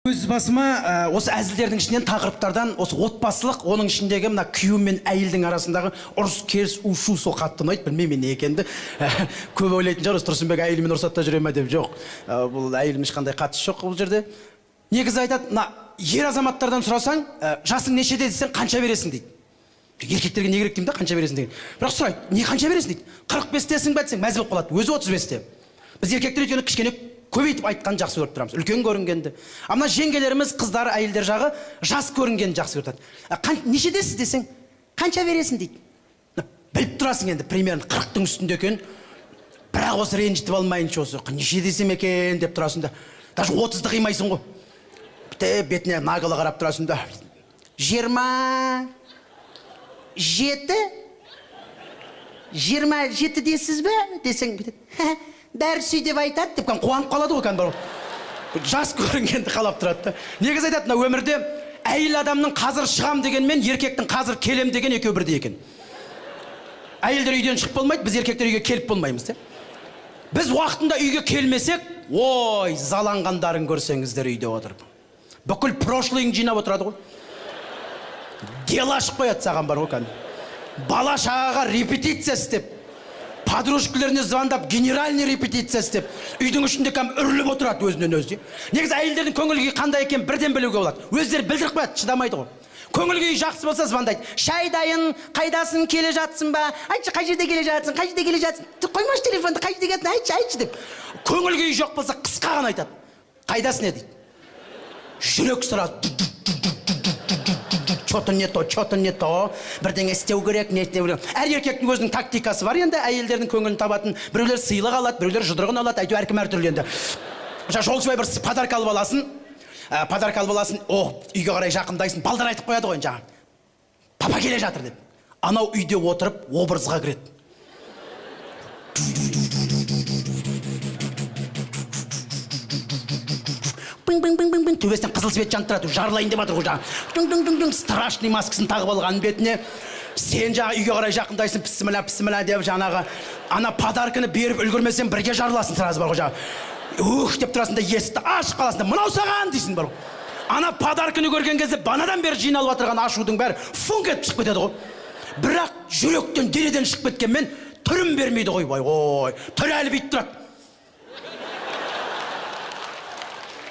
Өз басыма осы әзілдердің ішінен, тақырыптардан осы отбасылық, оның ішіндегі мына күйеу мен әйелдің арасындағы ұрыс керіс, у шу сол қатты ұнайды. Білмеймін мен не екенді. Көп ойлайтын шығар, осы Тұрсынбек әйелімен ұрысады да жүре ме деп. Жоқ, бұл әйелім ешқандай қатысы жоқ бұл жерде. Негізі айтады, мына ер азаматтардан сұрасаң, жасың нешеде десең, қанша бересің дейді. Еркектерге не керек деймін да, қанша бересің деген. Бірақ сұрайды, не қанша бересің дейді. 45-тесің бе десең, мәз болып қалады, өзі 35-те. Біз еркектер өйткені кішкене көбейтіп айтқанды жақсы көріп тұрамыз, үлкен көрінгенді. А мына жеңгелеріміз, қыздар, әйелдер жағы жас көрінгенді жақсы көріп тұрады. Нешедесіз десең, қанша бересің дейді. Біліп тұрасың енді, примерно 40-тың үстінде екен. Бірақ осы ренжітіп алмайыншы, осы неше десем екен деп тұрасың да. Даже 30-ды қимайсың ғой. Бітіп бетіне нагло қарап тұрасың да. 27? 27 десіз бе? Десең, бүйтеді. Бәрі сүй деп айтады деп қуанып қалады ғой кәдімгі. Жас көрінгенді қалап тұрады да. Негізі айтады, мына өмірде әйел адамның қазір шығам дегенмен еркектің қазір келем деген екеуі бірдей екен. Әйелдер үйден шығып болмайды, біз еркектер үйге келіп болмаймыз де. Біз уақытында үйге келмесек, ой, заланғандарын көрсеңіздер үйде отырып. Бүкіл прошлыйын жинап отырады ғой. Дело ашып қояды саған бар ғой кәдімгі. Бала шағаға репетиция істеп, подружкалеріне звондап, генеральный репетиция істеп, үйдің ішінде кәдімгі үріліп отырады өзінен өзі. Негізі әйелдердің көңіл күйі қандай екенін бірден білуге болады. Өздері білдіріп қояды, шыдамайды ғой. Көңіл күйі жақсы болса звондайды. Шай дайын, қайдасың, келе жатсың ба? Айтшы, қай жерде келе жатсың, қай жерде келе жатсың? Қоймашы телефонды, қай жерде келесің, айтшы, айтшы деп. Көңіл күйі жоқ болса қысқа ғана айтады. Қайдасың не дейді. Жүрек сразу что-то не то, что-то не то, бірдеңе істеу керек, не істеу керек. Әр еркектің өзінің тактикасы бар енді, әйелдердің көңілін табатын. Біреулер сыйлық алады, біреулер жұдырығын алады, әйтеуір әркім әртүрлі енді. Жаңа жолшыбай бір подарка алып аласың, подарка алып аласың, о, үйге қарай жақындайсың, балдар айтып қояды ғой жаңа. Папа келе жатыр деп. Анау үйде отырып образға кіреді. Бың, бың, бың, бың, бың. Төбесінен қызыл свет жанып тұрады, жарылайын деп жатыр ғой жаңа. Дың, дың, дың, дың, страшный маскасын тағып алған бетіне. Сен жаңа үйге қарай жақындайсың, пісмілә, пісмілә деп жаңағы. Ана подарканы беріп үлгермесең, бірге жарыласың сразу бар ғой жаңа. Ух деп тұрасың да, есікті ашып қаласың да, мынау саған дейсің бар ғой. Ана подарканы көрген кезде банадан бері жиналып отырған ашудың бәрі функ етіп шығып кетеді ғой. Бірақ жүректен, денеден шығып кеткенмен түрін бермейді ғой, ой, ой, түрі әлі бүйтіп тұрады.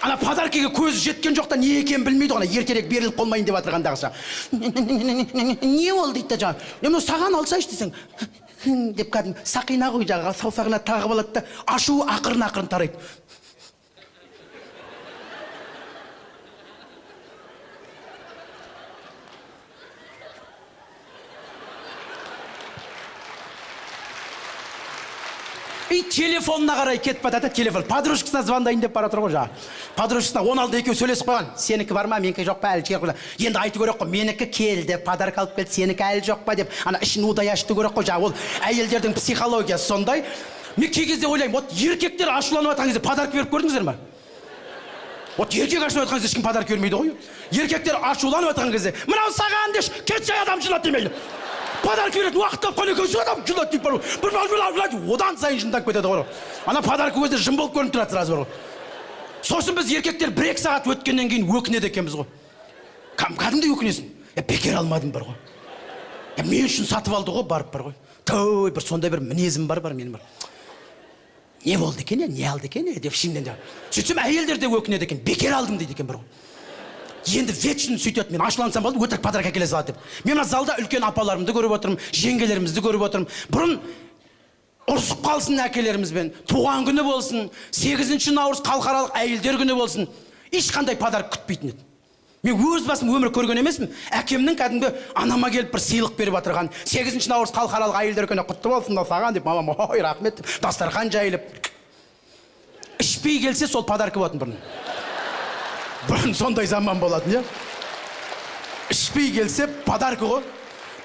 Ана подаркаға көзі жеткен жоқ та, не екенін білмейді ғой, ана ертерек беріліп қалмайын деп жатырғандағыша. Не ол дейді да жаңа. Е, мынау саған алсайшы десең, деп кәдімгі сақина ғой жаңағы, саусағына тағып алады да, ашуы ақырын-ақырын тарайды. И телефонына қарай кетіп барады, телефон. Подружкасына звондайын деп бара тұр ғой жаңағы. Подружкасына 16 екеуі сөйлесіп қойған. Сенікі бар ма, менікі жоқ па, әлі жер қойған. Енді айту керек қой, менікі келді, подарка алып келді, сенікі әлі жоқ па деп. Ана ішін удай ашыту керек қой жаңағы. Ол әйелдердің психологиясы сондай. Мен кей кезде ойлаймын, вот еркектер ашуланып жатқан кезде подарка беріп көрдіңіздер ме? Вот еркек ашуланып жатқан кезде ешкім подарка бермейді ғой. Еркектер ашуланып жатқан кезде, мынау саған деші, кетші адам жылады демейді. Подарка беретін уақыт тапқан екенсің, адам жылады деп бару. Бір бір бір бір одан сайын жынданып кетеді ғой. Ана подарка өзіне жын болып көрініп тұрады сразу бар ғой. Сосын біз еркектер 1-2 сағат өткеннен кейін өкінеді екенбіз ғой. Кәдімгідей өкінесің. Е, бекер алмадым бар ғой. Е, мен үшін сатып алды ғой, барып бар ғой. Той, бір сондай бір мінезім бар, бар менің бар. Не болды екен, не алды екен, деп ішімнен де. Сөйтсем әйелдер де өкінеді екен, бекер алдым дейді екен бір ғой. Енді вечно сөйтеді, мен ашулансам болды, өтірік подарка әкеле салады деп. Мен мына залда үлкен апаларымды көріп отырмын, жеңгелерімізді көріп отырмын. Бұрын ұрысып қалсын әкелерімізбен, туған күні болсын, 8 наурыз халықаралық әйелдер күні болсын, ешқандай подарок күтпейтін еді. Мен өз басым өмір көрген емеспін. Әкемнің кәдімгі анама келіп бір сыйлық беріп жатырған, 8 наурыз халықаралық әйелдер күні құтты болсын да саған деп, мамам ой рахмет деп дастархан жайылып. Ішпей келсе сол подарка болатын бұрын. Бұрын сондай заман болатын, иә? Ішпей келсе подарка ғой.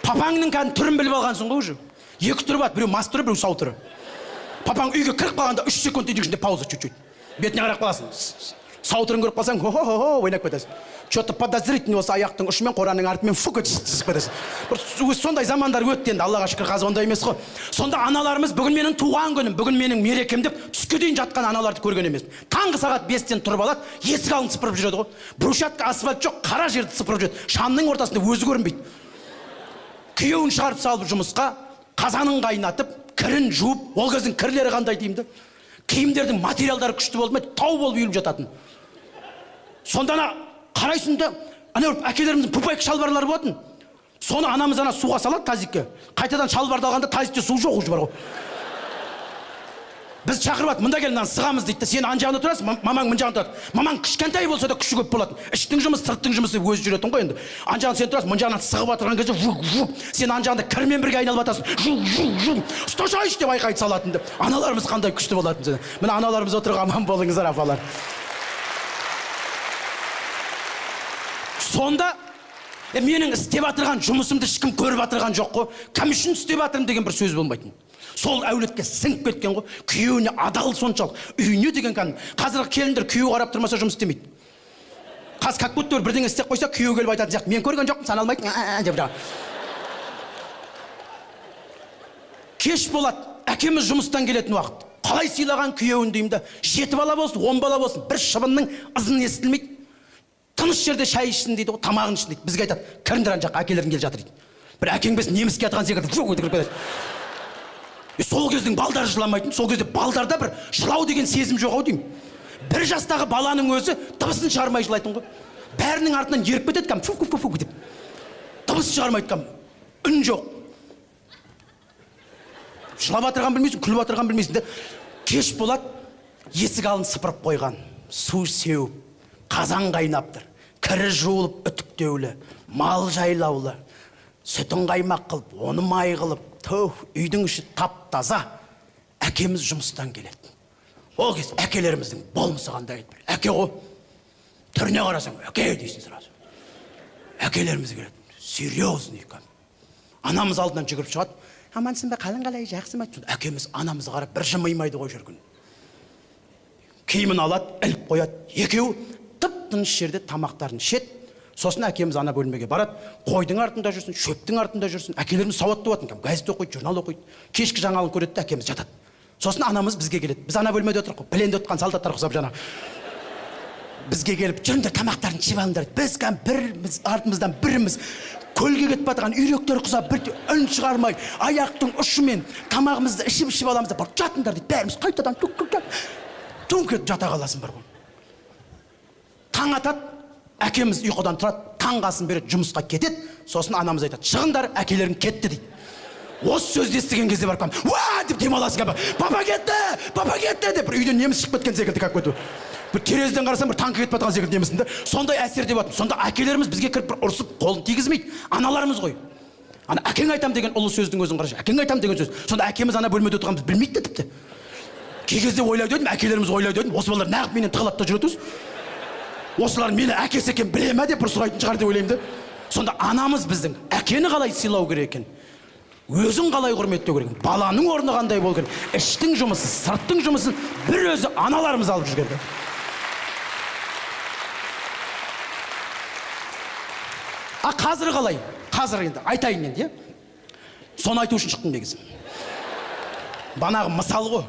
Папаңның кәдімгі түрін біліп алғансың ғой уже. Екі түрі бар, біреу мас түрі, біреу сау түрі. Папаң үйге кіріп қалғанда 3 секунд үйдің ішінде пауза чуть-чуть. Бетіне қарап қаласың. Сау түрін көріп қалсаң, хо хо хо ойнап кетесің. Че-то подозрительный, осы аяқтың ұшымен қораның артымен фук етіп кетесің. Бір сондай замандар өтті енді, Аллаға шүкір, қазір ондай емес қой. Сонда аналарымыз бүгін менің туған күнім, бүгін менің мерекем деп түске дейін жатқан аналарды көрген емеспін. Таңғы сағат 5-тен тұрып алады, есік алдын сыпырып жүреді ғой. Брусчатка, асфальт жоқ, қара жерді сыпырып жүреді. Шамның ортасында өзі көрінбейді. Күйеуін шығарып салып жұмысқа, қазанын қайнатып, кірін жуып, ол кездің кірлері қандай деймін де. Киімдердің материалдары күшті болды ма, тау болып үйіліп жататын. Сонда ана қарайсың да, ана әкелеріміздің пупайка шалбарлары болатын. Соны анамыз ана суға салады тазикке. Қайтадан шалбарды алғанда тазикте су жоқ уже бар ғой. Біз шақырып алады, мында кел, мынаны сығамыз дейді. Сен ана жағында тұрасың, мамаң мына жағында тұрады. Мамаң кішкентай болса да күші көп болатын. Іштің жұмысы, сырттың жұмысы деп өзі жүретін ғой енді. Ана жағында сен тұрасың, мына жағынан сығып отырған кезде жук, жук. Сен ана жағында кірмен бірге айналып жатасың. Жук, жук, жук. Ұсташайшы деп айқай салатын деп. Аналарымыз қандай күшті болатын. Міне аналарымыз отырға аман болыңыздар, апалар. Сонда менің істеп жатырған жұмысымды ешкім көріп жатырған жоқ қой. Кім үшін істеп жатырмын деген бір сөз болмайтын. Сол әулетке сіңіп кеткен ғой. Күйеуіне адал соншалық. Үйіне деген кәдімгі. Қазіргі келіндер күйеуі қарап тұрмаса жұмыс істемейді. Қазір как будто бірдеңе істеп қойса, күйеуі келіп айтатын сияқты. Мен көрген жоқпын, саналмайды деп жаңағы. Кеш болады, әкеміз жұмыстан келетін уақыт. Қалай сыйлаған күйеуін деймін да. 7 бала болсын, 10 бала болсын, бір шыбынның ызын естілмейді. Тыныш жерде шай ішсін дейді ғой, тамағын ішсін дейді. Бізге айтады, кіріңдер ана жаққа, әкелерің келе жатыр дейді. Бір әкең бес неміс келе жатқан секілді, фу, өтіп кіріп кетеді. Сол кездің балдары жыламайтын, сол кезде балдарда бір жылау деген сезім жоқ ау деймін. 1 жастағы баланың өзі дыбысын шығармай жылайтын ғой. Бәрінің артынан еріп кетеді кәдімгі, фу, фу, фу, фу деп. Дыбыс шығармайды кәдімгі, үн жоқ. Жылап отырған білмейсің, күліп отырған білмейсің де. Кеш болады, есік алдын сыпырып қойған, су сеуіп, қазан қайнап тұр, кірі жуылып үтіктеулі, мал жайлаулы, сүтін қаймақ қылып, оны май қылып, түу, үйдің іші тап-таза. Әкеміз жұмыстан келеді. Ол кез әкелеріміздің болмысы қандай еді? Әке ғой. Түріне қарасаң, әке дейсің сразу. Әкелеріміз келеді. Серьезный екен. Анамыз алдынан жүгіріп шығады. Амансың ба, қалың қалай, жақсы ма? Сонда әкеміз анамызға қарап бір жымимайды ғой шіркін. Киімін алады, іліп қояды. Екеуі тып-тыныш жерде тамақтарын ішеді. Сосын әкеміз ана бөлмеге барады. Қойдың артында жүрсін, шөптің артында жүрсін. Әкелеріміз сауатты болатын, кәдімгі газет оқиды, журнал оқиды. Кешкі жаңалығын көреді де әкеміз жатады. Сосын анамыз бізге келеді. Біз ана бөлмеде отырмық қой, пленде отқан солдаттар ұқсап жаңа. Бізге келіп, жүріңдер, тамақтарын ішіп алыңдар. Біз кәдімгі біріміз артымыздан біріміз көлге кетіп жатқан үйректер құсап бір үн шығармай, аяқтың ұшымен тамағымызды ішіп-ішіп аламыз да, барып жатыңдар дейді. Бәріміз қайтадан түк түк түк түңк етіп жата қаласың бір күн. Таң атады, әкеміз ұйқыдан тұрады, таңғы асын береді, жұмысқа кетеді. Сосын анамыз айтады, шығыңдар, әкелерің кетті дейді. Осы сөзді естіген кезде барып қаламын, уа деп демаласың кәдімгі. Папа кетті, папа кетті деп бір үйден неміс шығып кеткен секілді как будто. Бір терезеден қарасам бір танк кетіп жатқан секілді немістің да. Сондай әсерде болатын. Сонда әкелеріміз бізге кіріп бір ұрсып қолын тигізмейді. Аналарымыз ғой. Ана әкең айтам деген ұлы сөздің өзін қарашы. Әкең айтам деген сөз. Сонда әкеміз ана бөлмеде отырған біз білмейді де тіпті. Кей кезде ойлайды едім, әкелеріміз ойлайды едім, осы балалар нағып менен тығылады да жүреді өзі. Осылар мені әкесі екен біле ме деп бір сұрайтын шығар деп ойлаймын да. Сонда анамыз біздің әкені қалай сыйлау керек екен, өзін қалай құрметтеу керек екен, баланың орны қандай болу керек, іштің жұмысы, сырттың жұмысын бір өзі аналарымыз алып жүрген. А қазір қалай? Қазір енді айтайын енді, иә? Соны айту үшін шықтым негізі. Банағы мысал ғой.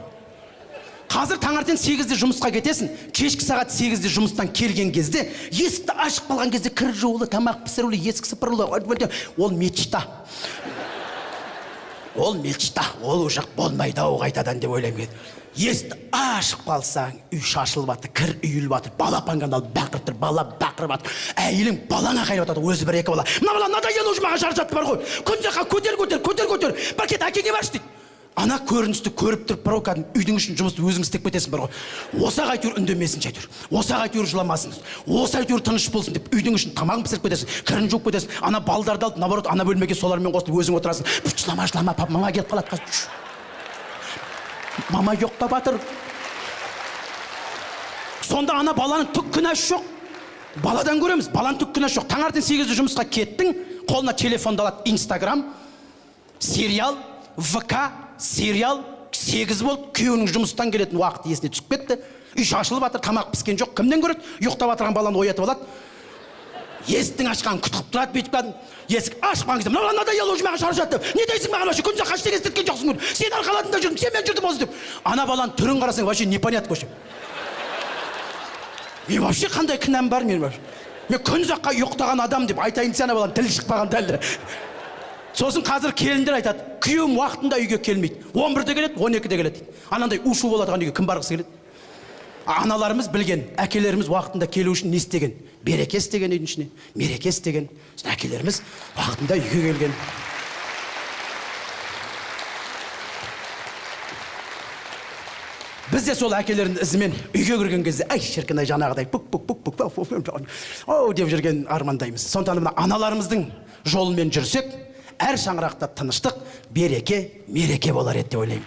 Қазір таңертең 8-де жұмысқа кетесің, кешкі сағат 8-де жұмыстан келген кезде, есікті ашып қалған кезде кір жуулы, тамақ пісірулі, есік сыпырулы, ол мечта. Ол мечта, ол уже болмайды ау қайтадан деп ойлаймын. Есікті ашып қалсаң, үй шашылып жатыр, кір үйіліп жатыр, балапан алып бақырып тұр, бала бақырып жатыр. Әйелің балаңа айқайлап жатады, өзі бір екі бала. Мына бала надоел уже маған шаршатты бар ғой. Күн жаққа көтер, көтер, көтер, көтер. Бар кет, әкеңе баршы дейді. Ана көріністі көріп тұрып бар ғой, кәдімгі үйдің ішін жұмысты өзің істеп кетесің бар ғой. Осы-ақ әйтеуір үндемесінші әйтеуір. Осы-ақ әйтеуір жыламасын. Осы әйтеуір тыныш болсын деп үйдің ішін тамағын пісіріп кетесің, кірін жуып кетесің. Ана балдарды алып, наоборот, ана бөлмеге солармен қосылып өзің отырасың. Пф, жылама, жылама, папа, мама келіп қалады қазір. Мама ұйықтап жатыр. Сонда ана баланың түк кінәсі жоқ. Баладан көреміз, баланың түк кінәсі жоқ. Таңертең 8-де жұмысқа кеттің, қолына телефонды алады, Инстаграм, сериал, ВК, сериал, 8 болды, күйеуінің жұмыстан келетін уақыты есіне түсіп кетті. Үй шашылып жатыр, тамақ піскен жоқ, кімнен көреді? Ұйықтап жатырған баланы оятып алады, есіктің ашқанын күтіп тұрады бүйтіп. Кәдімгі есік ашып қалған кезде: «Мынау надоело уже маған, шаршады», – деп. «Не дейсің маған вообще? Күн ұзаққа ештеңе істеткен жоқсың, сен арқаладың да жүрдім, сенімен жүрдім осы», – деп. Ана баланың түрін қарасаң, вообще непонятно вообще. «Мен вообще қандай кінәм бар мен вообще? Мен күн ұзаққа ұйықтаған адам», – деп айтайын десе, ана баланың тілі шықпаған әлі. Сосын қазір келіндер айтады: «Күйеуім уақытында үйге келмейді, 11-де келеді, 12-де келеді», – дейді. Анандай у шу болатын үйге кім барғысы келеді? Аналарымыз білген, әкелеріміз уақытында келу үшін не істеген? Береке істеген, үйдің ішіне мереке істеген. Сосын әкелеріміз уақытында үйге келген. Біз де сол әкелердің ізімен үйге кірген кезде: «Әй, шіркін ай, жаңағыдай пук пук пук пук пук пук оу», – деп жүрген армандаймыз. Сондықтан мына аналарымыздың жолымен жүрсек, әр шаңырақта тыныштық, береке, мереке болар еді деп ойлаймын.